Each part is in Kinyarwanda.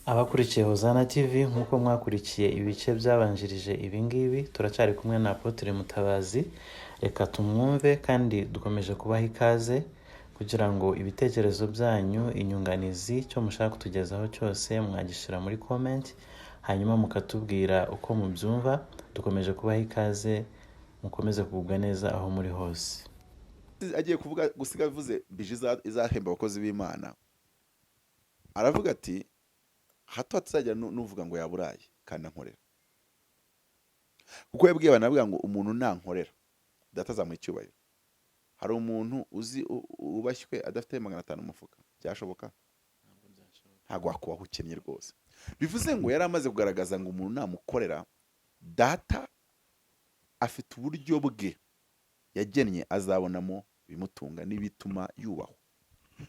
Abakurikiye Hozana TV, nk'uko mwakurikiye ibice byabanjirije ibingibi, turacyari kumwe na Apotre Mutabazi. Reka tumwumve kandi dukomeje kubaha ikaze kugira ngo ibitekerezo byanyu, inyunganizi, icyo mushaka kutugezaho cyose mwagishyira muri comment, hanyuma mukatubwira uko mubyumva. Dukomeje kubaha ikaze, mukomeze kugubwa neza aho muri hose. Agiye kuvuga gusiga avuze bije izahemba abakozi b'Imana, aravuga ati: "Hato hatazagira nuvuga ngo yaburaye kandi ankorera." Kuko yabwiye abantu, aravuga ngo: "Umuntu nankorera, Data azamuha icyubahiro." Hari umuntu uzi wubashywe adafite 500 mu mufuka? Byashoboka? Ntabwo wakubaho ukennye rwose. Bivuze ngo yari amaze kugaragaza ngo umuntu namukorera, Data afite uburyo bwe yagennye azabonamo ibimutunga n'ibituma yubahwa.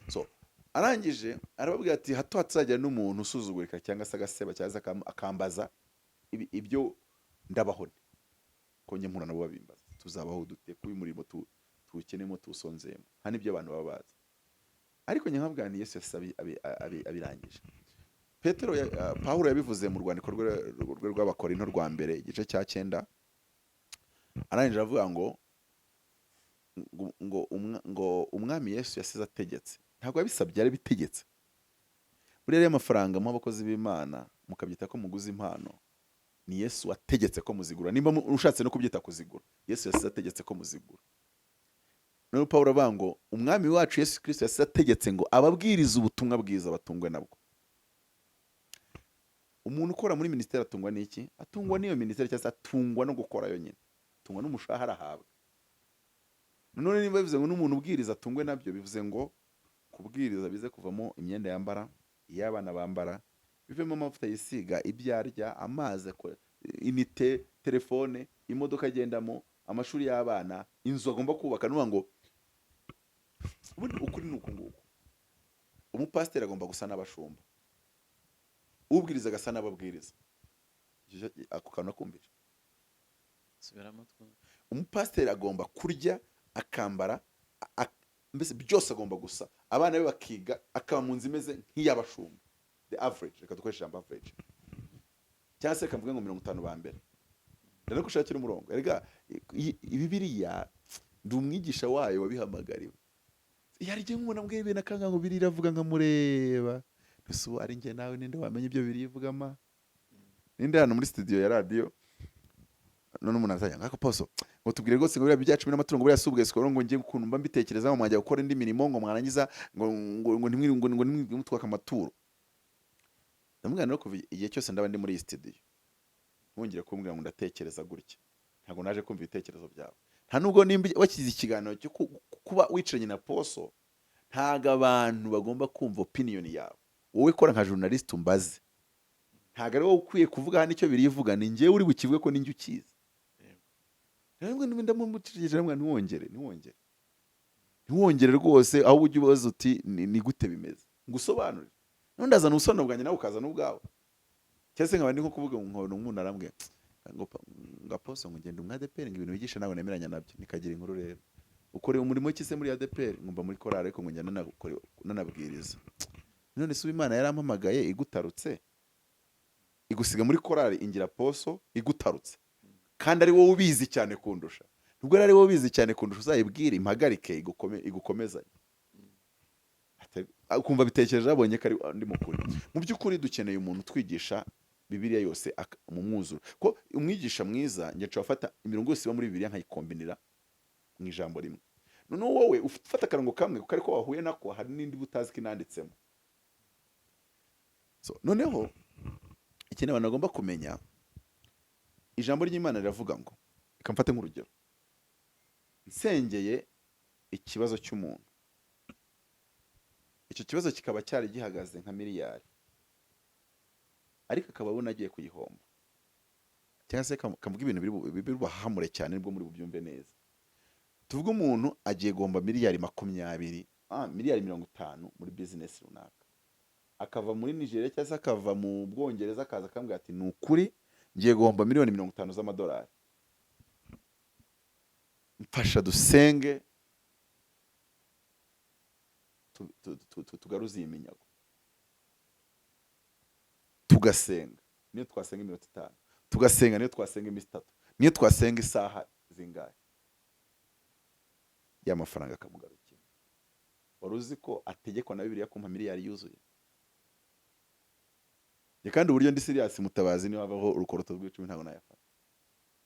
So arangije arababwira ati: "Hato hatazagira n'umuntu usuzugurika cyangwa se agaseba cyangwa se akambaza ibyo ndabaho nte." Ko njye mpura nabo babimbaza: "Tuzabaho dute kuba umurimo tuwukenemo, tuwusonzeyemo?" Nta n'ibyo abantu baba bazi. Ariko njye nkabwira ni Yesu yasize abirangije. Petero Pawulo yabivuze mu rwandiko rwe rw'Abakorinto rwa mbere, igice cya 9. Arangije avuga ngo Umwami Yesu yasize ategetse. Ntabwo yabisabye, yarabitegetse. Buriya rero amafaranga muha abakozi b'Imana mukabyita ko muguze impano, ni Yesu wategetse ko muzigura. Nimba ushatse no kubyita kuzigura, Yesu yasize ategetse ko muzigura. Noneho Pawulo avuga ngo Umwami wacu Yesu Kirisito yasize ategetse ngo ababwiriza ubutumwa bwiza batungwe nabwo. Umuntu ukora muri minisiteri atungwa n'iki? Atungwa n'iyo minisiteri, cyangwa se atungwa no gukora yonyine, atungwa n'umushahara ahabwa. None niba bivuze ngo n'umuntu ubwiriza atungwe nabyo, bivuze ngo kubwiriza bize kuvamo imyenda yambara, iyo abana bambara, bivemo amavuta yisiga, ibyo arya, amazi, unité, telefone, imodoka agendamo, amashuri y'abana, inzu agomba kubaka. Nuvuga ngo ubundi ukuri ni uku nguku: umupasiteri agomba gusa n'abashumba, ubwiriza agasa n'ababwiriza. Ako kantu nakumvise. Subiramo twumve. Umupasiteri agomba kurya, akambara, mbese byose agomba gusa, abana be bakiga, akaba mu nzu imeze nk'iy'abashumba, the average. Reka dukoreshe ijambo average, cyangwa se reka mvuge ngo 50 ba mbere. Ndanagushakira umurongo. Erega Bibiliya, ndi umwigisha wayo wabihamagariwe. Yari igihe nk'umuntu ambwiye ibintu akanga ngo biriya iravuga, nkamureba. Mbese ubu ari njye nawe, ninde wamenya ibyo biriya ivuga ma? Ninde hano muri studio ya radiyo? None umuntu azajya ngako poso ngo tubwire rwose ngo biriya bya cumi n'amatungo, buriya si ubwesikoro, ngo njye ukuntu mba mbitekereza, ngo mwajya gukora indi mirimo, ngo mwarangiza ngo ntimwiri ngo ntimwirwe mutwaka amaturo. Ndamubwira rero, kuva igihe cyose ndaba ndi muri iyi studio, ntungire kumbwira ngo ndatekereza gutya. Ntabwo naje kumva ibitekerezo byawe. Nta nubwo nimba wakize ikiganiro cyo kuba wicaranye na poso, ntabwo abantu bagomba kumva opinion yawe. Wowe kora nka journalist, umbaze. Ntabwo ari wowe ukwiye kuvuga hano icyo birivuga, ni njyewe uri bukivuge ko ninjye ukizi. Rero ndamucishije, ndamubwira: "Ntiwongere, ntiwongere, ntiwongere rwose." Aho ujya ubaza uti: Ni gute bimeze?" Ngusobanurire. None ndazana ubusobanuro bwanjye, nawe ukazana ubwawe, cyangwa se nkaba ndi nko kuvuga ngo nkabona umuntu arambwira ngo: "Aposo, ngo ngenda umwa ADEPR, ngo ibintu wigisha ntabwo nemeranya nabyo." Nikagira inkuru rero: "Ukora umurimo w'iki se muri ADEPR?" "Ngumva muri korali, ariko ngo njya nanabwiriza." None se ubu Imana yarampamagaye igutarutse, igusiga muri korali, ingira poso igutarutse, kandi ari wowe ubizi cyane kundusha? Nubwo ari wowe ubizi cyane kundusha, uzayibwire impagarike igukomezanye. Ukumva bitekereje, abonye ko ari ndi mukuri. Mu by'ukuri dukeneye umuntu utwigisha Bibiliya yose mu mwuzuro, ko umwigisha mwiza, njye nshobora gufata imirongo yose iba muri Bibiliya nkayikombinira mu ijambo rimwe. Noneho wowe ufata akarongo kamwe kuko ariko wahuye nako, hari n'indi uba utazi ko inanditsemo. So, noneho ikintu abantu bagomba kumenya, ijambo ry'Imana riravuga ngo, reka mfate nk'urugero, nsengeye ikibazo cy'umuntu, icyo kibazo kikaba cyari gihagaze nka miliyari, ariko akaba abona agiye kuyihomba, cyangwa se kamuga ibintu biri buhahamure cyane, nibwo muri bubyumve neza. Tuvuge umuntu agiye guhomba miliyari 20, miliyari 50 muri bizinesi runaka, akava muri Nigeria cyangwa se akava mu Bwongereza, akaza akambwira ati: "Ni ukuri ngiye guhomba miliyoni 50 z'amadolari, mfasha dusenge tugaruze iyi minyago." Tugasenga, niyo twasenga iminota 5, tugasenga, niyo twasenga iminsi 3, niyo twasenga isaha zingahe, ya mafaranga akamugarukira. Wari uzi ko ategekwa na Bibiliya kumpa miliyari yuzuye? Njye kandi uburyo ndi serious, Mutabazi, niyo habaho urukoroto rw'icumi ntabwo nayafata,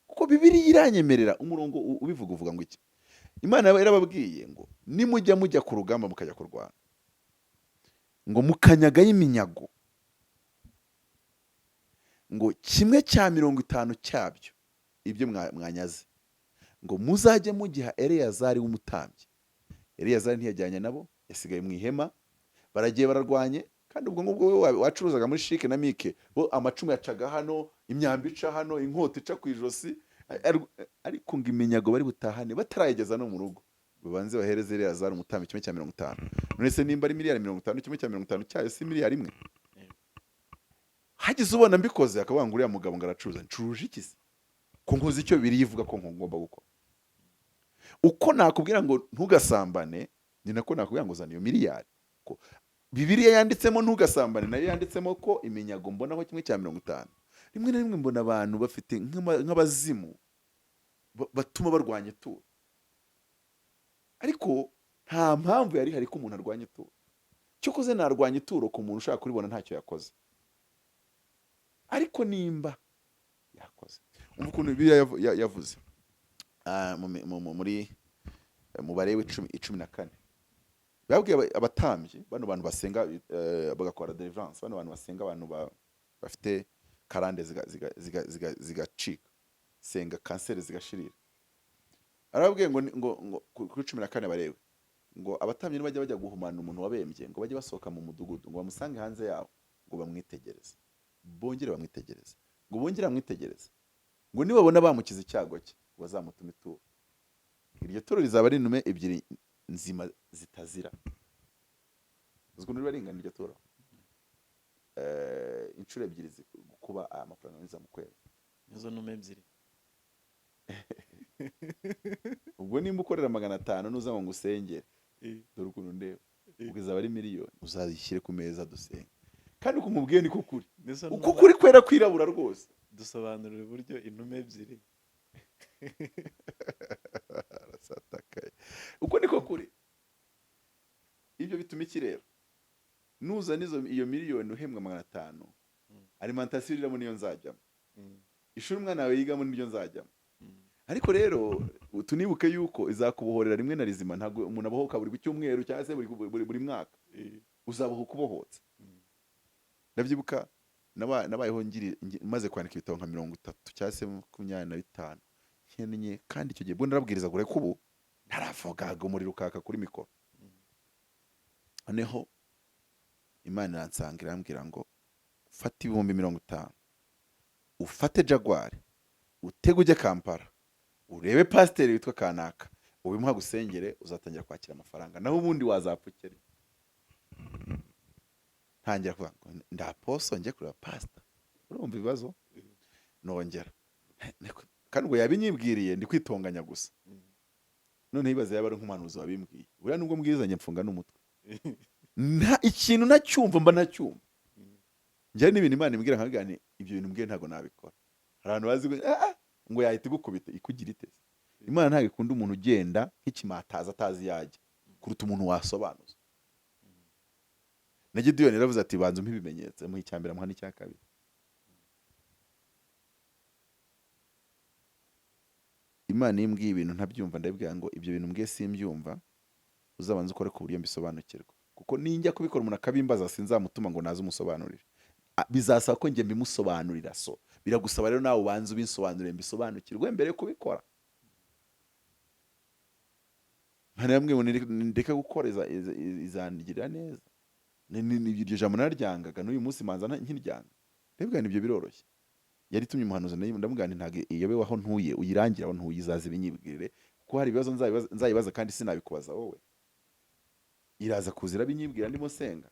kuko Bibiliya iranyemerera. Umurongo ubivuga uvuga ngo iki? Imana yarababwiye ngo nimujya mujya ku rugamba, mukajya kurwana, ngo mukanyagayo iminyago, ngo 1/50 cyabyo, ibyo mwanyaze, ngo muzajye mugiha Eleyazari w'umutambyi. Eleyazari ntiyajyanye nabo, yasigaye mu ihema. Baragiye bararwanye, kandi ubwo ngubwo we wacuruzaga muri shike na mike, bo amacumu yacaga hano, imyambi ica hano, inkota ica ku ijosi, ariko ngo iminyago bari butahane batarayigeza no mu rugo, babanze bahereze Eleyazari umutambyi 1/50. None se nimba ari miliyari 50, 1/50 cyayo si miliyari 1? Hagize ubona mbikoze akavuga ngo uriya mugabo ngo aracuruza. Ncuruje iki se, ko nkoze icyo Bibiliya ivuga ko ngomba gukora? Uko nakubwira ngo ntugasambane, ni nako nakubwira ngo zana iyo miliyari. Ko Bibiliya yanditsemo ntugasambane, nayo yanditsemo ko iminyago mbonaho 1/50. Rimwe na rimwe mbona abantu bafite nk'abazimu batuma barwanya ituro, ariko nta mpamvu yari ihari ko umuntu arwanya ituro. Cyokoze narwanya ituro ku muntu ushaka kuribona ntacyo yakoze, ariko nimba yakoze, umva ukuntu Bibiliya yavuze. Muri mubare w'icumi, 14, babwiye abatambyi, bano bantu basenga, bagakora deliverance, bano bantu basenga abantu bafite karande zigacika, senga kanseri zigashirira. Arababwiye ngo kuri 14 barebe ngo abatambyi nibajya bajya guhumana umuntu wabembye, ngo bajye basohoka mu mudugudu, ngo bamusange hanze yawo, ngo bamwitegereze, bongere bamwitegereze, ngo bongere bamwitegereze, ngo nibabona bamukiza icyago cye, ngo bazamutume ituro. Iryo turo rizaba ari intume ebyiri nzima zitazira. Uzi ukuntu riba ringana iryo turo? Inshuro ebyiri kuba aya mafaranga yinjiza mu kwezi. Izo ntume ebyiri. Ubwo nimba ukorera 500, nuza ngo ngusengere, dore ukuntu ndeba, ubwo izaba ari miliyoni, uzayishyire ku meza dusenge. Kandi uko nkubwiye niko kuri. Nizo Uko ntume. kuri kwera kwirabura rwose. Dusobanurira uburyo intume ebyiri. Arasatakaye. Uko niko kuri. Ibyo bituma iki rero? Nuzana iyo miliyoni uhembwa 500, alimentation uriramo niyo nzajyamo, ishuri umwana wawe yigamo niryo nzajyamo. Ariko rero tunibuke yuko izakubohorera rimwe na rizima. Ntabwo umuntu abohoka buri ku cyumweru cyangwa se buri mwaka. Uzabohoka ubohotse. Ndabyibuka nabayeho maze kwandika ibitabo nka 30 cyangwa se 25, nkennye. Kandi icyo gihe bwo narabwiriza kure ko ubu ntaravugaga, umuriro ukaka kuri mikoro. Noneho Imana iransanga, irambwira ngo fata 50,000, ufate Jaguar, utege ujye Kampala, urebe pasiteri witwa kanaka, ubimuha gusengere, uzatangira kwakira amafaranga, naho ubundi wazapfa ukennye. Ntangira kuvuga ngo ndaposo njye kureba pasita, urumva ibibazo nongera. Kandi ubwo yabinyibwiriye ndi kwitonganya gusa. Noneho ibaze yaba ari nk'umuhanuzi wabimbwiye. Buriya nubwo mbwirizanye mfunga n'umutwe, nta ikintu nacyumva, mba nacyumva. Njyewe n'ibintu Imana imbwira nkavuga nti ibyo bintu mbwiye ntabwo nabikora. Hari abantu bazi ngo ngo yahita igukubita. Ikugira ite? Imana ntabwo ikunda umuntu ugenda nk'ikimataza atazi yajya, kuruta umuntu wasobanuza. Na Gideyoni yaravuze ati banza umpe ibimenyetso, amuha icya mbere, amuha n'icya kabiri. Imana iyo imbwiye ibintu ntabyumva, ndabibwira ngo ibyo bintu mbwiye simbyumva, uzabanza ukore ku buryo mbisobanukirwa, kuko ninjya kubikora umuntu akabimbaza, sinzamutuma ngo naze umusobanurire. Bizasaba ko njye mbimusobanurira. So biragusaba rero nawe ubanze ubinsobanurire mbisobanukirwe mbere yo kubikora. Imana yambwiye ngo ndeke gukora izangirira neza. Iryo jambo nararyangaga, n'uyu munsi manza nkiryanga. Ndabibwira nti ibyo biroroshye. Yari itumye umuhanuzi, ndamubwira nti ntabwo iyobewe aho ntuye, uyirangire aho ntuye, izaza ibinyibwirire, kuko hari ibibazo nzayibaza kandi sinabikubaza wowe. Iraza kuza irabinyibwira ndimo nsenga.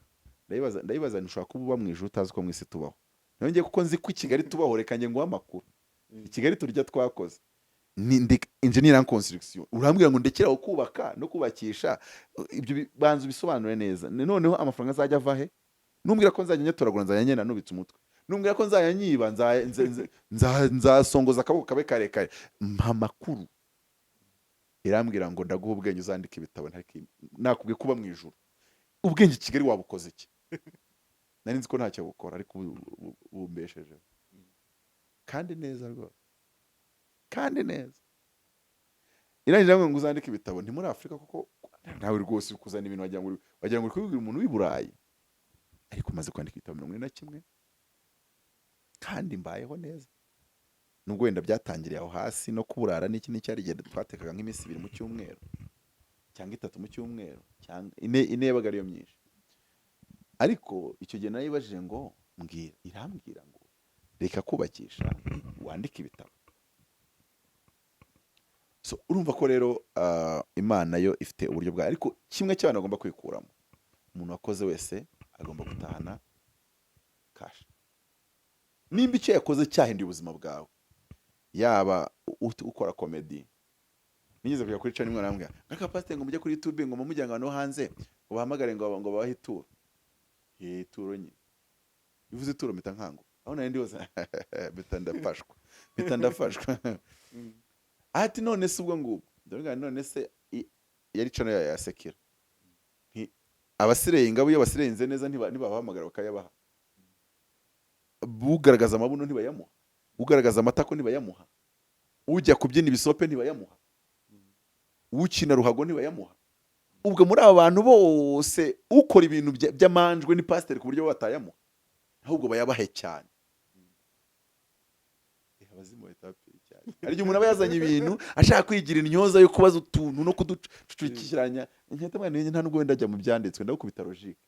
Ndayibaza nti ushobora kuba uba mu ijuru utazi ko mu isi tubaho. Nongeye kuko nzi ko i Kigali tubaho, reka njye nguhe amakuru. I Kigali turya twakoze. Ni ndi engineer en construction. Urambwira ngo ndekere aho kubaka no kubakisha, ibyo banza ubisobanure neza. Noneho amafaranga azajya ava he? Numbwira ko nzajya nyatoragura, nzajya ngenda nubitse umutwe. Numbwira ko nzayanyiba, nzasongoza akaboko kabe karekare. Mpa amakuru. Irambwira ngo ndaguha ubwenge uzandika ibitabo. Nakubwiye kuba mu ijuru. Ubwenge i Kigali wabukoze iki? Nari nzi ko ntacyo bukora, ariko ubu bumbeshejeho kandi neza rwose, kandi neza. Irangije ngo uzandike ibitabo, ni muri Afurika, kuko nawe rwose uri kuzana ibintu wagira ngo uri kubibwira umuntu w'i Burayi. Ariko umaze kwandika ibitabo 41 kandi mbayeho neza, nubwo wenda byatangiriye aho hasi no kuburara n'iki n'iki. Hari igihe twatekaga nk'iminsi 2 mu cyumweru cyangwa 3 mu cyumweru cyangwa 4, 4 yabaga ariyo myinshi. Ariko icyo gihe narayibajije ngo mbwira, irambwira ngo reka kubakisha wandike ibitabo. So urumva ko rero Imana yo ifite uburyo bwayo, ariko kimwe cy'abantu bagomba kwikuramo, umuntu wakoze wese agomba gutahana cash. Nimba icyo yakoze cyahinduye ubuzima bwawe, yaba ukora comedy. Nigeze kujya kuri channel imwe, arambwira ngo pasiteri, ngo mujye kuri YouTube, ngo mumujyane abantu bo hanze, ngo bahamagare, ngo babahe ituro. Ye, ituro nyine, bivuze ituro mpita nkanguka. Aho nari ndi hose mpita ndafashwa. Ati none se ubwo ngubwo, ndavuga none se yari channel ya sekira. Abasireyi ingabo iyo basirenze neza ntibabahamagara bakayabaha? Bugaragaza amabuno ntibayamuha? Ugaragaza amatako ntibayamuha? Ujya kubyina ibisope ntibayamuha? Ukina ruhago ntibayamuha? Ubwo muri aba bantu bose ukora ibintu by'amanjwe ni pasiteri, ku buryo batayamuha? Ahubwo bayabahe cyane. Abazimu bahita bapfira icyarimwe. Hari igihe umuntu aba yazanye ibintu ashaka kwigira intyoza yo kubaza utuntu no kuducucikiranya. Nkahita mwana, nta nubwo wenda ajya mu byanditswe, ndagukubita logique.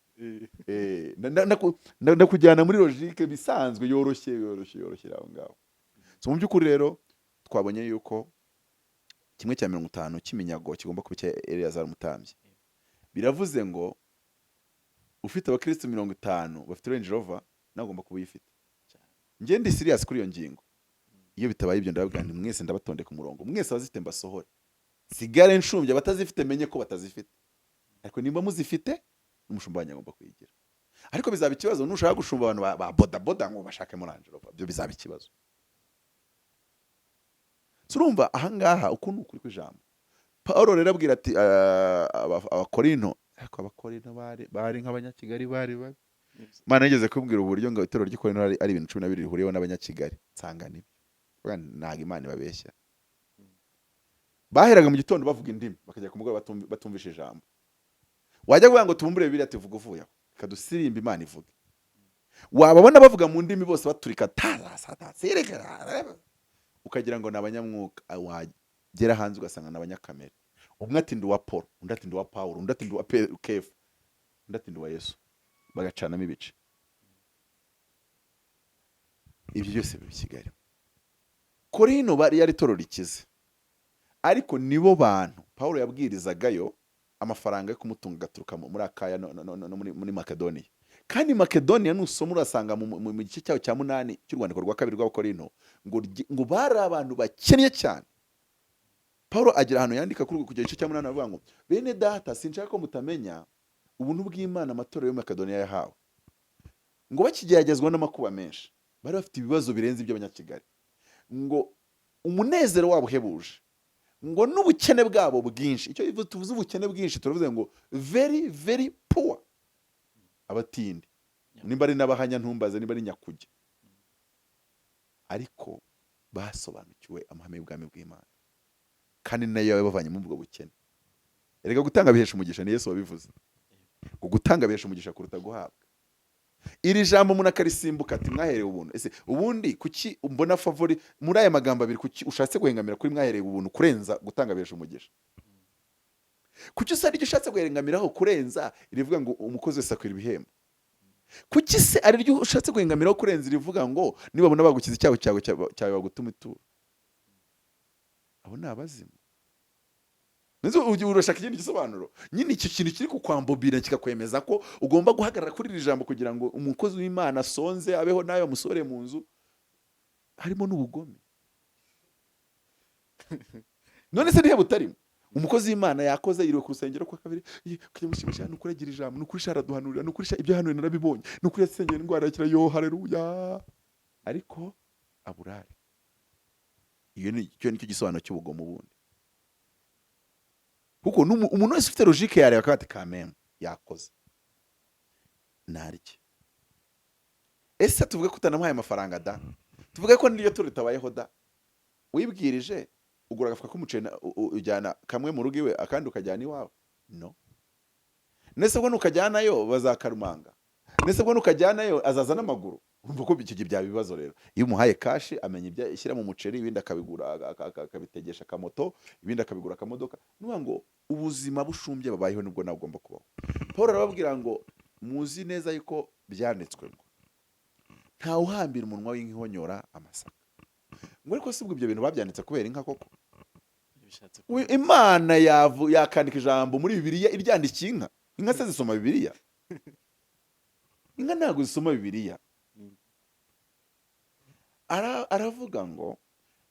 Ndakujyana muri logique bisanzwe, yoroshye, yoroshye, yoroshye aho ngaho. So mu by'ukuri rero twabonye yuko 1/50 cy'iminyago kigomba kuba icya Eleyazari umutambyi. Biravuze ngo ufite abakristo 50 bafite Range Rover, nawe ugomba kuba uyifite. Njye ndi serious kuri iyo ngingo. Iyo bitabaye ibyo, ndababwira nti mwese ndabatondeka umurongo, mwese abazifite mbasohore, sigare nshumbye abatazifite, menye ko batazifite. Ariko nimba muzifite, n'umushumba wanyu agomba kuyigira. Ariko bizaba ikibazo nushaka gushumba abantu ba boda boda ngo bashake muri Range Rover, byo bizaba ikibazo. So urumva ahangaha uku ni ukuri kw'ijambo. Paul rero abwira ati Abakorinto, ariko Abakorinto bari nk'Abanyakigali, bari babi. Imana yigeze kumbwira uburyo ngo itorero ry'i Korinto ari ibintu 12 rihuriyeho n'Abanyakigali, nsanga nibyo. Vuga nti, ntabwo Imana ibabeshya. Baheraga mu gitondo bavuga indimi, bakajya ku mugoroba batumvisha ijambo. Wajya kuvuga ngo tubumbure Bibiliya, tuvuga uvuye aho, reka dusirimbe Imana ivuge. Wababona bavuga mu ndimi bose baturika ta ukagira ngo ni abanyamwuka, wagera hanze ugasanga ni abanyakamere. Umwe ati ndi uwa Paul, undi ati ndi uwa Pawulo, undi ati ndi uwa Kefa, undi ati ndi uwa Yesu, bagacanamo ibice. Ibyo byose biba i Kigali. Korino bari yari itorero rikize, ariko nibo bantu Pawulo yabwirizagayo, amafaranga yo kumutunga agaturuka muri Akaya no muri Makedoniya. Kandi Makedoniya nusoma urasanga mu gice cyaho cya 8 cy'urwandiko rwa kabiri rw'Abakorinto ngo bari abantu bakennye cyane. Pawulo agira ahantu yandika kuri ku gice cya 8, avuga ngo bene data, sinshaka ko mutamenya ubuntu bw'Imana amatorero yo muri Makedoniya yahawe, ngo bakigeragezwa n'amakuba menshi, bari bafite ibibazo birenze iby'Abanyakigali, ngo umunezero wabo uhebuje, ngo n'ubukene bwabo bwinshi. Icyo tuvuze ubukene bwinshi, turavuze ngo very very poor, abatindi, nimba ari n'abahanya ntumbaze, nimba ari nyakujya, ariko basobanukiwe amahame y'ubwami bw'Imana, kandi nayo yabavanye muri ubwo bukene. Erega gutanga bihesha umugisha, ni Yesu wabivuze ngo gutanga bihesha umugisha kuruta guhabwa. Iri jambo umuntu akarisimbuka, ati mwaherewe ubuntu. Ese ubundi kuki mbona favori muri aya magambo abiri? Kuki ushatse guhengamira kuri mwaherewe ubuntu kurenza gutanga bihesha umugisha? Kuki usa n'iryo ushatse guhengamiraho kurenza irivuga ngo umukozi wese akwira ibihembo? Kuki se ari ryo ushatse guhengamiraho kurenza irivuga ngo nibabona bagukiza icyago cyawe bagutuma ituro? Abo ni abazimu. Nzi urashaka ikindi gisobanuro nyine, icyo kintu kiri kukwambobira kikakwemeza ko ugomba guhagarara kuri iri jambo kugira ngo umukozi w'Imana asonze abeho, nawe amusore mu nzu harimo n'ubugome. None se nihe butarimo? Umukozi w'Imana yakoze, yiriwe ku rusengero kwa kabiri, kujya mushimisha, ni ukuri agira ijambo, ni ukuri araduhanurira, ni ukuri ibyo yahanuye narabibonye, ni ukuri yasengera indwara yakira, yo haleluya, ariko aburare. Iyo ni icyo nicyo gisobanuro cy'ubugomo bundi, kuko umuntu wese ufite logique yareba akaba ati: "Kameme yakoze, narye." Ese tuvuge ko utanamuhaye amafaranga da, tuvuge ko n'iryo turo ritabayeho da, wibwirije ugura agafuka k'umuceri ujyana kamwe mu rugo iwe, akandi ukajyana iwawe? No nese ubwo nukajyanayo bazakarumanga? Nese ubwo nukajyanayo azaza n'amaguru? Urumva ko icyo gihe byaba ibibazo. Rero iyo umuhaye cash, amenya ibyo ashyira mu muceri, ibindi akabigura akabitegesha akamoto, ibindi akabigura akamodoka. Ni ukuvuga ngo ubuzima bushumbye babayeho nibwo nawe ugomba kubaho. Paul arababwira ngo: "Muzi neza yuko byanditswe ngo ntawe uhambira umunwa w'inka ihonyora amasaka." Ngo ariko si ubwo ibyo bintu babyanditse kubera inka koko? Bishatse Imana yakandika ijambo muri Bibiliya iryandikiye inka? Inka se zisoma Bibiliya? Inka ntabwo zisoma Bibiliya. Aravuga ngo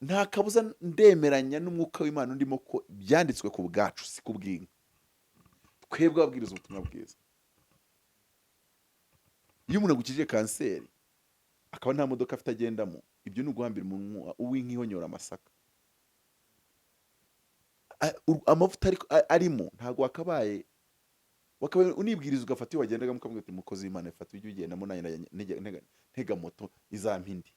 nta kabuza, ndemeranya n'umwuka w'Imana ndimo ko byanditswe ku bwacu, si ku bw'inka, twebwe ababwiriza ubutumwa bwiza. Iyo umuntu agukijije kanseri akaba nta modoka afite agendamo, ibyo ni uguhambira umunwa w'inka ihonyora amasaka. Amavuta arimo ntabwo wakabaye unibwiriza ugafata iyo wagendagamo, ukavuga ati: "Mukozi w'Imana, fata ujye ugendamo, nanjye ntega moto izampa indi."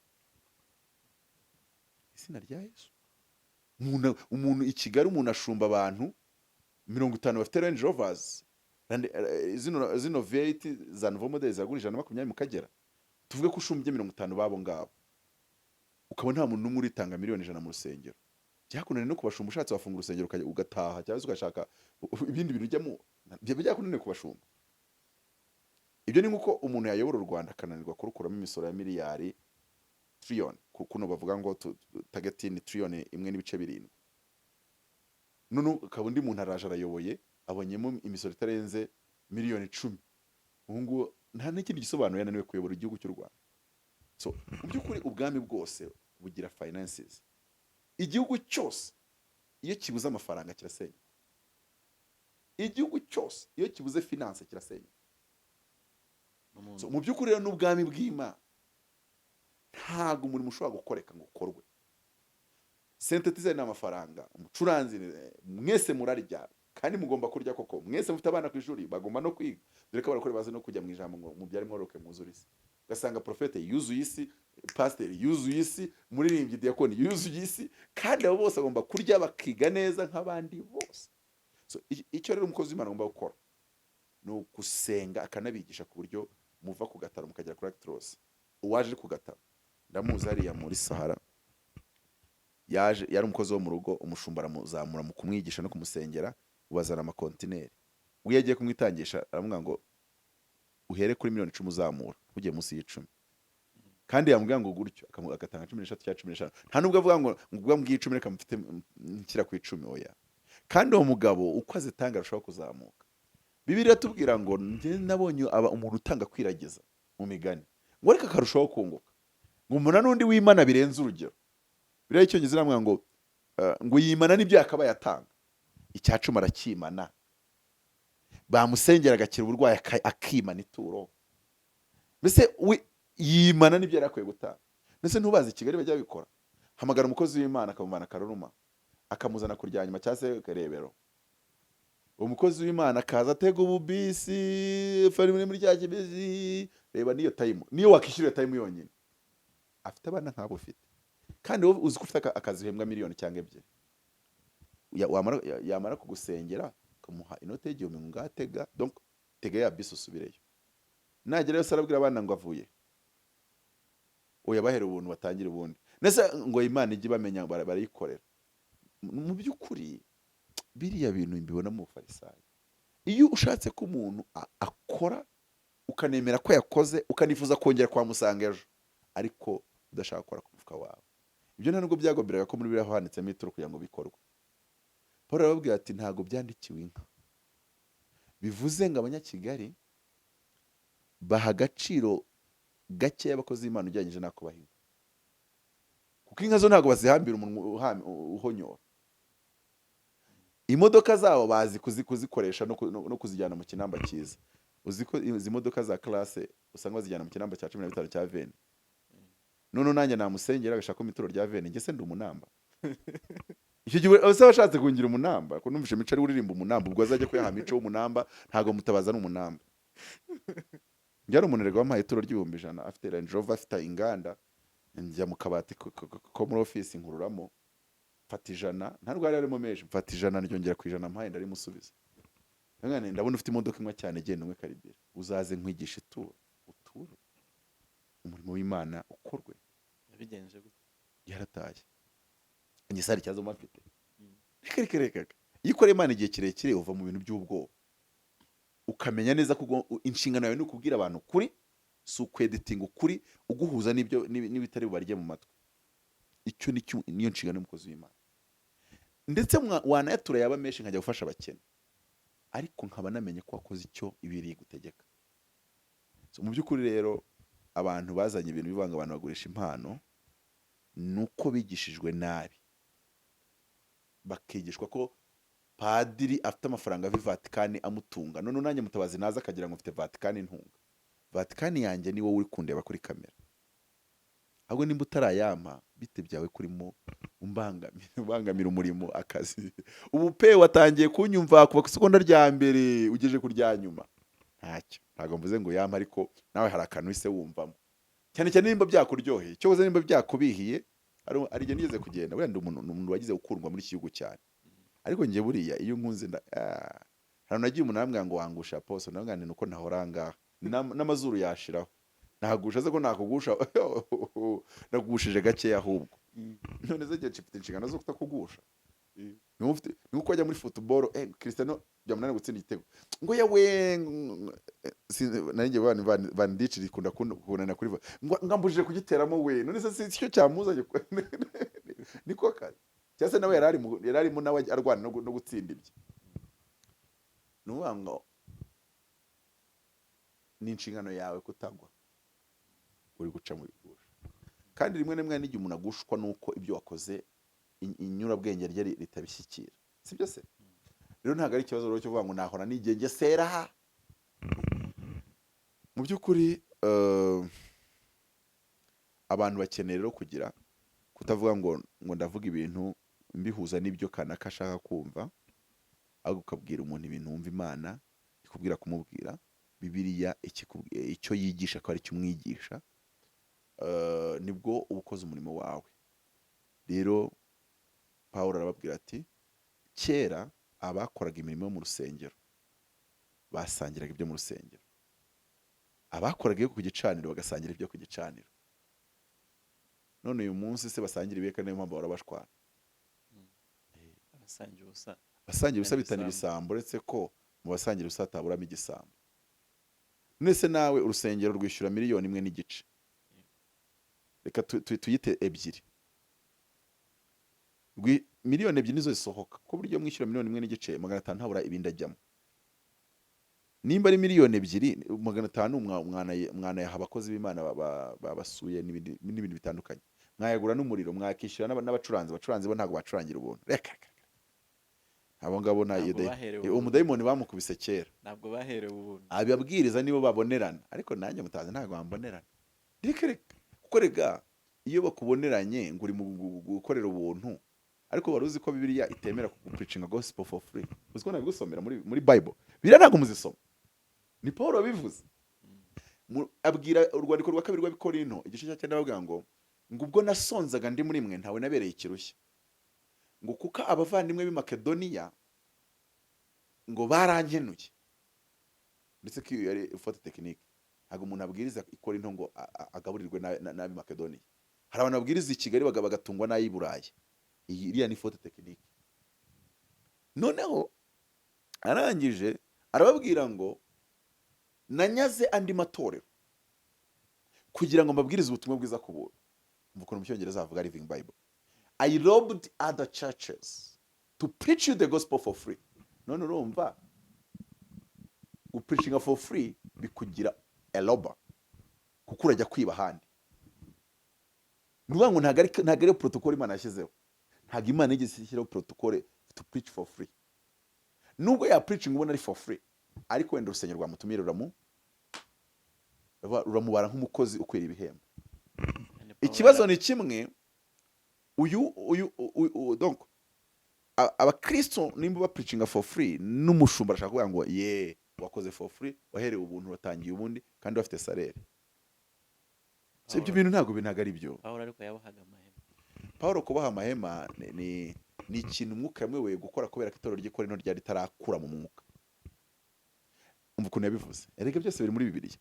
Izina rya Yesu! Umuntu i Kigali, umuntu ashumba abantu 50 bafite Range Rovers, zino V8 za nouveau model zagura 120 mu Kagera. Tuvuge ko ushumbye 50 babo ngabo, ukaba nta muntu n'umwe uritanga miliyoni 100 mu rusengero. Byakunaniye no kubashumba. Ushatse wafunga urusengero ugataha, cyangwa se ugashaka ibindi bintu ujyamo. Byaba byakunaniye kubashumba. Ibyo ni nk'uko umuntu yayobora u Rwanda akananirwa kurukuramo imisoro ya miliyari, tiriyoni, kuno bavuga ngo target ni tiriyoni 1.7, none ukaba undi muntu araje arayoboye, abonyemo imisoro itarenze miliyoni 10. Ubu ngubu nta n'ikindi gisobanuro, yananiwe kuyobora igihugu cy'u Rwanda. So mu by'ukuri ubwami bwose bugira finances. Igihugu cyose iyo kibuze amafaranga kirasenya. Igihugu cyose iyo kibuze finance kirasenya. So, mu by'ukuri rero n'ubwami bw'Imana, ntabwo umurimo ushobora gukoreka ngo ukorwe. Synthétiseur ni amafaranga, umucuranzi, mwese murarya kandi mugomba kurya koko. Mwese mufite abana ku ishuri, bagomba no kwiga, dore ko abarokore bazi no kujya mu ijambo ngo mubyare mworoke mwuzure isi. Ugasanga profete yuzuye isi, pasiteri yuzuye isi, umuririmbyi, diyakoni yuzuye isi, kandi abo bose bagomba kurya bakiga neza nk'abandi bose. So, icyo rero umukozi w'Imana agomba gukora ni ugusenga, akanabigisha ku buryo muva ku gataro mukagera kuri Actros. Uwaje ari ku gataro ndamuzi hariya muri Sahara, yaje yari umukozi wo mu rugo, umushumba aramuzamura mu kumwigisha no kumusengera, ubazana amakontineri. We yagiye kumwitangisha, aramubwira ngo: "Uhere kuri miliyoni 10 uzamura, ugiye munsi y'icumi." Kandi yamubwira ngo gutyo, agatanga 13 cyangwa 15. Nta nubwo avuga ngo ubwo mbwiye 10 reka mfite nshyira ku 10, oya. Kandi uwo mugabo uko azitanga arushaho kuzamuka. Bibiliya iratubwira ngo njye nabonye aba umuntu utanga kwiragiza mu migani, ngo ariko akarushaho kunguka, ngo umuntu n'undi wimana birenze urugero. Biriya Icyongereza iramubwira ngo ngo yimana n'ibyo yakabaye atanga, icya cumi arakimana, bamusengera agakira uburwayi akimana ituro. Mbese we yimana n'ibyo yari akwiye gutanga. Mbese ntubazi i Kigali bajya babikora? Hamagara umukozi w'Imana akamuvana Karuruma, akamuzana kurya nyuma cyangwa se Rebero. Uwo mukozi w'Imana akaza atega ububisi fari muri cya kibisi. Reba niyo time, niyo wakishyura iyo time yonyine. Afite abana nk'abo ufite, kandi wowe uzi ko ufite akazi uhembwa miliyoni cyangwa 2. Yamara kugusengera ukamuha inote y'igihumbi ngo ngatega, donc tega ya bisi usubireyo. Nagerayo se arabwira abana ngo avuye? Oya, bahera ubuntu batangire ubundi. Ndetse ngo Imana ijye ibamenya, barayikorera. Mu by'ukuri biriya bintu mbibona mu bufarisayo. Iyo ushatse ko umuntu akora, ukanemera ko yakoze, ukanifuza kongera kwamusanga ejo, ariko udashaka gukora ku mufuka wawe, ibyo nta nubwo byagomberaga ko muri biriya handitsemo ituro kugira ngo bikorwe. Paul arababwira ati: "Ntabwo byandikiwe inka." Bivuze ngo Abanyakigali baha agaciro gakeya abakozi b'Imana ugereranyije n'ako baha inka, kuko inka zo ntabwo bazihambira umunwa uhonyora. Imodoka zabo bazi kuzikoresha no kuzijyana mu kinamba cyiza. Uzi ko izi modoka za classe usanga bazijyana mu kinamba cya 15 cya vingt? None nanjye namusengera agashaka ituro rya vingt, njye se ndi umunamba? Icyo gihe ese washatse kungira umunamba? Ko numvise Mico ari uririmba umunamba, ubwo azajya kuyaha Mico w'umunamba. Ntabwo Mutabaza ari umunamba. Njye ari umuntu rega wampaye ituro ry'ibihumbi 100, afite Range Rover, afite inganda. Njya mu kabati ko muri office, nkururamo, mfata 100, nta rwari harimo menshi, mfata 100 ryongera ku 100 mpaye, ndarimusubiza. Ndavuga nti, "Ndabona ufite imodoka imwe cyane, genda unywe karibira, uzaze nkwigisha ituro, uture, umurimo w'Imana ukorwe." Yabigenje gute? Yarataye. Njye se hari ikibazo mba mfite? Reka, reka, reka, reka. Iyo ukora Imana igihe kirekire, uva mu bintu by'ubwoba, ukamenya neza ko inshingano yawe ni ukubwira abantu ukuri, si ukweditinga ukuri uguhuza n'ibyo n'ibitari bubarye mu matwi. Icyo ni cyo, niyo nshingano y'umukozi w'Imana. Ndetse wanayatura yaba menshi, nkajya gufasha abakene, ariko nkaba namenye ko wakoze icyo ibiri gutegeka. So, mu by'ukuri rero, abantu bazanye ibintu bivanga, abantu bagurisha impano, ni uko bigishijwe nabi, bakigishwa ko padiri afite amafaranga ava i Vatikani amutunga. None nanjye Mutabazi naza akagira ngo mfite Vatikani ntunga. Vatikani yanjye ni wowe uri kundeba kuri kamera. Ahubwo nimba utarayampa, bite byawe kurimo umbangamira umurimo, akazi? Ubu pe watangiye kunyumva kuva ku isegonda rya mbere ugeje ku rya nyuma. Ntacyo, ntabwo mvuze ngo yampa, ariko nawe hari akantu uhise wumvamo, cyane cyane nimba byakuryoheye, cyokoze nimba byakubihiye. Hari igihe nigeze kugenda, wenda umuntu ni umuntu wagize gukundwa muri iki gihugu cyane, ariko njye buriya iyo nkunze hari nagiye umuntu arambwira ngo wangusha apostle, nawe ni uko nahora ngaha n'amazuru yashiraho nagusha se ko nakugusha, nagushije gakeya ahubwo. None se igihe mfite inshingano zo kutakugusha? Ni uko wajya muri football, Cristiano byamunaniye gutsinda igitego, ngo yawe nari ngiye Van Dijk rikunda kunana kuri ngo ngambujije kugiteramo we. None se si cyo cyamuzanye? Niko kazi, cyangwa se nawe yari arimo nawe arwana no gutsinda ibye. Ni ukuvuga ngo ni inshingano yawe kutagwa uri guca mu bigusha. Kandi rimwe na rimwe n'igihe umuntu agushwa nuko ibyo wakoze inyurabwenge rye ritabishyikira, sibyo se? Rero ntabwo ari ikibazo rero cyo kuvuga ngo nahora nigengesera. Mu by'ukuri, abantu bakeneye rero kugira kutavuga ngo ndavuga ibintu mbihuza n'ibyo kanaka ashaka kumva, ahubwo ukabwira umuntu ibintu wumva Imana ikubwira kumubwira, Bibiliya icyo yigisha akaba ari cyo umwigisha. Nibwo uba ukoze umurimo wawe. Rero Paul arababwira ati kera abakoraga imirimo yo mu rusengero basangiraga ibyo mu rusengero, abakoraga iyo ku gicaniro bagasangira ibyo ku gicaniro. None uyu munsi se basangira ibeka? Niyo mpamvu bahora bashwana. Abasangira ubusa. Basangira ubusa bitana ibisambo. Ibisambo, uretse ko mu basangira ubusa hataburamo igisambo. None se nawe urusengero rwishyura miliyoni 1.5, reka tuyite 2. Miliyoni 2 nizo zisohoka, kuko buryo mwishyura miliyoni 1.5, 500 ntabura ibindi ajyamo. Nimba ari miliyoni 2 500, mwanayaha abakozi b'Imana babasuye n'ibindi bitandukanye, mwayagura n'umuriro, mwakishyura n'abacuranzi. Abacuranzi bo ntabwo bacurangira ubuntu, reka reka reka. Abo ngabo na Ntabwo baherewe uwo ubuntu. Mudayimoni bamukubise kera. Ntabwo baherewe ubuntu. Ababwiriza nibo babonerana, ariko nanjye mutazi ntabwo bambonerana, reka reka. Kuko rega iyo bakuboneranye ngo uri mu gukorera ubuntu, ariko wari uzi ko Bibiliya itemera kupreachinga gospel for free? Uzi ko nabigusomera muri Bible? Bibiliya ntabwo muzisoma, ni Paul wabivuze. Abwira urwandiko rwa kabiri rw'Abikorinto, igice cya 9, bavuga ngo ubwo nasonzaga ndi muri mwe, ntawe nabereye ikirushya, ngo kuko abavandimwe b'i Makedoniya ngo barankenuye. Ndetse ko iyo yari faute technique. Ntabwo umuntu abwiriza i Korinto ngo agaburirwe n'ab'i Makedoniya. Hari abantu babwiriza i Kigali bagatungwa n'ay'i Burayi. Iyi iriya ni faute technique. Noneho arangije arababwira ngo nanyaze andi matorero kugira ngo mbabwirize ubutumwa bwiza ku buntu. Umva ukuntu mu Cyongereza havuga, Living Bible: "I robbed other churches to preach you the gospel for free." None urumva gupreachinga for free bikugira a robber, kuko urajya kwiba ahandi. Ni ukuvuga ngo ntabwo ari protocole Imana yashyizeho. Ntabwo Imana yigeze ishyiraho protocole to preach for free. Nubwo ya preaching ubona ari for free, ariko wenda urusengero rwamutumiye ruramubara nk'umukozi ukwiriye ibihembo. Kandi Pawulo Ikibazo ni kimwe, uyu donc abakristo nimba bapreachinga for free, n'umushumba arashaka kuvuga ngo ye wakoze for free, waherewe ubuntu, watangiye ubundi kandi bafite salaire. So ibyo bintu ntabwo ari byo. Pawulo ariko yabohaga amahema. Paul kubaha amahema ni ikintu umwuka yamweweye gukora, kubera ko itorero ry'i Korinto ryari ritarakura mu mwuka. Umva ukuntu yabivuze, erega byose biri muri Bibiliya.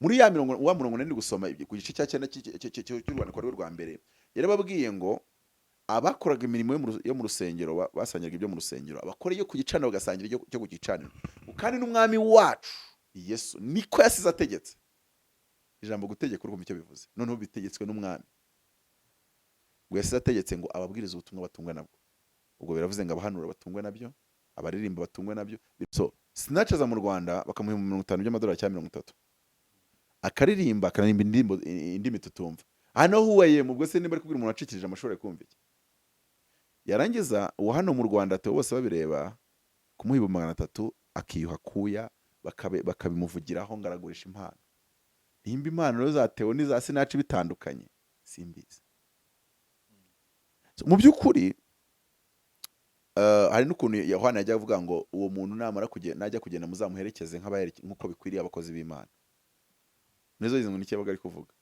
Muri ya mirongo, wa murongo nari ndi gusoma ku gice cya 9 cy'urwandiko rwe rwa mbere, yarababwiye ngo abakoraga imirimo yo mu rusengero basangiraga ibyo mu rusengero, abakora iyo ku gicaniro bagasangira ibyo cyo ku gicaniro, kandi n'umwami wacu Yesu niko yasize ategetse. Ijambo gutegeka, urumva icyo bivuze? Noneho bitegetswe n'umwami, ngo yasize ategetse ngo ababwiriza ubutumwa batungwa nabwo. Ubwo biravuze ngo abahanura batungwe nabyo, abaririmba batungwe nabyo. So Sinach aza mu Rwanda bakamuha 50 by'amadolari cyangwa 30, akaririmba, akaririmba indirimbo indimi tutumva hano huwaye. Ubwo se niba ari kubwira umuntu wacikirije amashuri ari kumva iki? Yarangiza uwo hano mu Rwanda Theo bose babireba kumuha 300,000, akiyuha kuya, bakabimuvugiraho ngo aragurisha impano. Nimba impano rero za Theo n'iza Sinach bitandukanye, simbizi. So, mu by'ukuri hari n'ukuntu Yohana yajya avuga ngo uwo muntu namara kugenda, najya kugenda, muzamuherekeze nk'uko bikwiriye abakozi b'Imana. Nizo izi ngo nicyo yabaga ari kuvuga,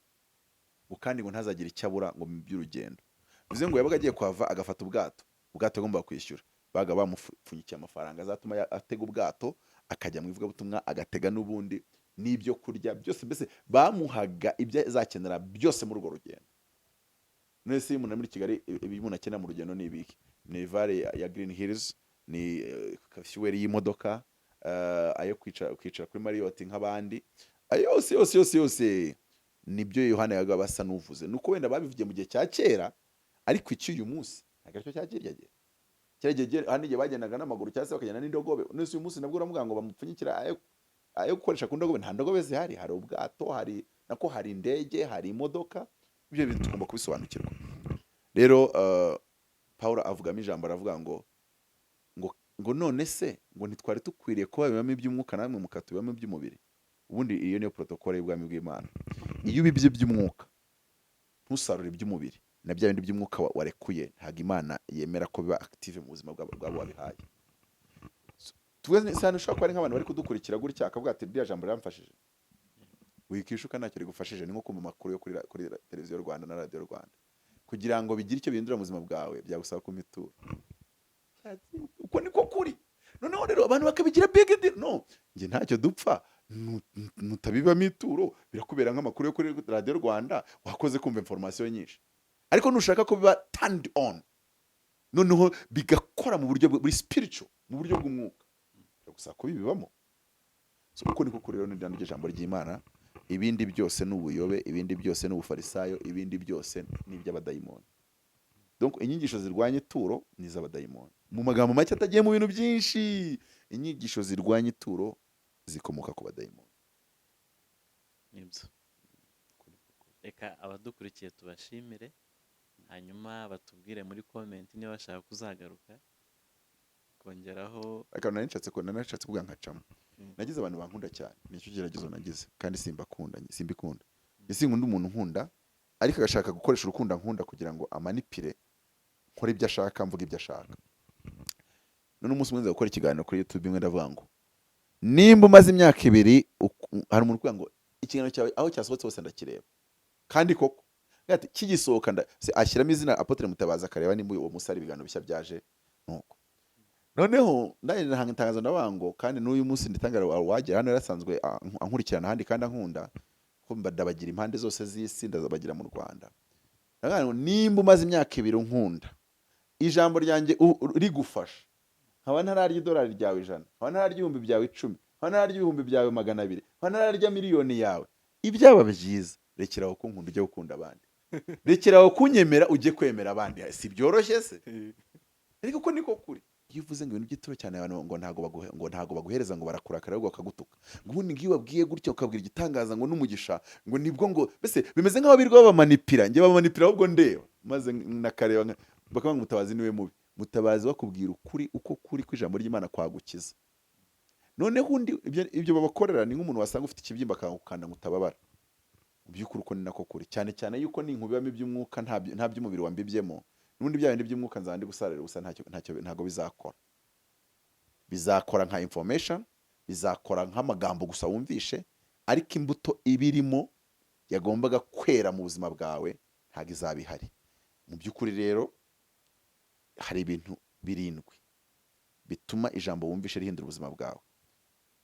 ngo kandi ngo ntazagire icyo abura ngo mu by'urugendo. Bivuze ngo yabaga agiye kuhava agafata ubwato, ubwato agomba kwishyura, baga bamupfunyikiye amafaranga azatuma atega ubwato akajya mu ivugabutumwa, agatega n'ubundi n'ibyo kurya byose, mbese bamuhaga ibyo azakenera byose muri urwo rugendo. None se iyo umuntu ari muri Kigali, ibyo umuntu akenera mu rugendo ni ibiki? Ni vare ya Green Hills, ni fuel y'imodoka, ayo kwicara kuri Marriott nk'abandi, ayo yose yose yose yose nibyo Yohana yabaga basa n'uvuze. Nuko wenda babivugiye mu gihe cya kera, ariko icy'uyu munsi ntabwo aricyo cya kirya gihe. Kiriya gihe hano igihe bagendaga n'amaguru cyangwa se bakagenda n'indogobe. None se uyu munsi nabwo uravuga ngo bamupfunyikira ayo gukoresha ku ndogobe? Nta ndogobe zihari, hari ubwato, hari nako hari indege, hari imodoka. Ibyo bintu tugomba kubisobanukirwa. Rero Paul avugamo ijambo, aravuga ngo none se ngo ntitwari dukwiriye kuba bibamo iby'umwuka, namwe mukatubamo iby'umubiri? Ubundi iyo niyo protocole y'ubwami bw'Imana. Iyo ubibye iby'umwuka ntusarure iby'umubiri, na bya bindi by'umwuka warekuye, ntabwo Imana yemera ko biba active mu buzima bwabo wabihaye. Tuvuge se hano ushobora kuba ari nk'abantu bari kudukurikira gutya, akavuga ati ririya jambo riramfashije. Wikishuka, ntacyo rigufashije. Ni nko kumva amakuru yo kuri Televiziyo Rwanda na Radiyo Rwanda. Kugira ngo bigire icyo bihindura mu buzima bwawe, byagusaba kumpa ituro. Uko niko kuri. Noneho rero abantu bakabigira big deal. No njye ntacyo dupfa. Nutabibamo ituro, birakubera nk'amakuru yo kuri Radiyo Rwanda, wakoze kumva information nyinshi. Ariko nushaka ko biba turned on, noneho bigakora mu buryo buri spiritual, mu buryo bw'umwuka, biragusaba kubibibamo. So uko niko kuri rero, ni ryo jambo ry'Imana. Ibindi byose ni ubuyobe, ibindi byose ni ubufarisayo, ibindi byose ni iby'abadayimoni. Donc inyigisho zirwanya ituro ni iz'abadayimoni. Mu magambo make atagiye mu bintu byinshi, inyigisho zirwanya ituro zikomoka ku badayimoni. Nibyo. Reka abadukurikiye tubashimire, hanyuma batubwire muri comment niba bashaka kuzagaruka kongeraho. Akantu nari nshatse kuvuga nkacamo. Nagize abantu bankunda cyane, nicyo geragezo nagize, kandi simbakunda, simbikunda. Njye sinkunda umuntu nkunda ariko agashaka gukoresha urukundo ankunda kugira ngo amanipire, nkore ibyo ashaka, mvuge ibyo ashaka. None umunsi umwe nza gukora ikiganiro kuri YouTube imwe, ndavuga ngo nimba umaze imyaka 2 hari umuntu ukubwira ngo ikiganiro cyawe aho cyasohotse hose ndakireba, kandi koko ati kigisohoka ashyiramo izina Apotre Mutabazi, akareba nimba uwo munsi hari ibiganiro bishya byaje. Nuko noneho ndangije ntanga itangazo, ndavuga ngo kandi n'uyu munsi nditangara wagera hano yarasanzwe ankurikirana ahandi kandi ankunda, ko ndabagira impande zose z'isi, ndabagira mu Rwanda. Ndavuga ngo nimba umaze imyaka 2 unkunda, ijambo ryanjye rigufasha, nkaba ntararya idolari ryawe 100, nkaba ntararya 10,000 byawe, nkaba ntararya 200,000 byawe, nkaba ntararya miliyoni yawe, ibyaba byiza rekeraho kunkunda ujye gukunda abandi, rekeraho kunyemera ujye kwemera abandi. Si byoroshye se? Ariko uko niko kuri. Iyo uvuze ngo ibintu by'ituro cyane, abantu ngo ntago baguhereza, ngo barakurakara, ahubwo bakagutuka, ngo ubundi ngiyo ubabwiye gutya ukabwira igitangaza ngo n'umugisha, ngo nibwo ngo mbese bimeze nk'aho birirwa babamanipira. Njye bamanipira ahubwo ndeba maze nakareba bakavuga ngo Mutabazi niwe mubi. Mutabazi bakubwira ukuri uko kuri kw'ijambo ry'Imana kwagukiza. Noneho undi ibyo babakorera ni nk'umuntu wasanga ufite ikibyimba akagukanda ngo utababara. Mu by'ukuri uko ni nako kuri, cyane cyane yuko ninkubibamo iby'umwuka, nta by'umubiri wambibyemo, n'ubundi bya bindi by'umwuka nzaba ndi gusarira ubusa. Ntacyo ntabwo bizakora. Bizakora nka information, bizakora nk'amagambo gusa wumvishe, ariko imbuto ibirimo yagombaga kwera mu buzima bwawe ntabwo izaba ihari. Mu by'ukuri rero hari ibintu birindwi bituma ijambo wumvishe rihindura ubuzima bwawe.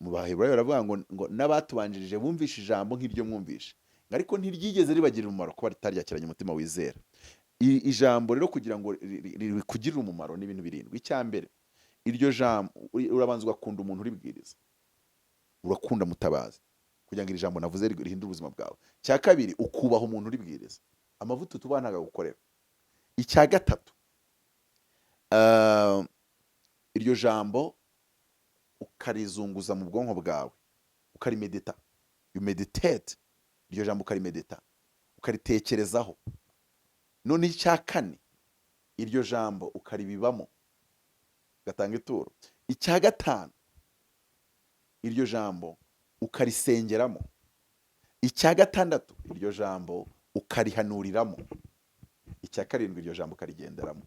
Mu Baheburayo baravuga ngo n'abatubanjirije bumvishe ijambo nk'iryo mwumvishe, ariko ntiryigeze ribagirira umumaro kuba ritaryakiranye umutima wizera. Ijambo rero kugira ngo rikugirire umumaro ni ibintu birindwi. Icya mbere, iryo jambo urabanza ugakunda umuntu uribwiriza, urakunda Mutabazi kugira ngo iri jambo navuze rihindure ubuzima bwawe. Icya kabiri, ukubaha umuntu uribwiriza, amavuta utubaha ntabwo agukorera. Icya gatatu, iryo jambo ukarizunguza mu bwonko bwawe, ukarimedita, you meditate iryo jambo, ukarimedita, ukaritekerezaho. None icya kane, iryo jambo ukaribibamo, ugatanga ituro. Icya gatanu, iryo jambo ukarisengeramo. Icya gatandatu, iryo jambo ukarihanuriramo. Icya karindwi, iryo jambo ukarigenderamo.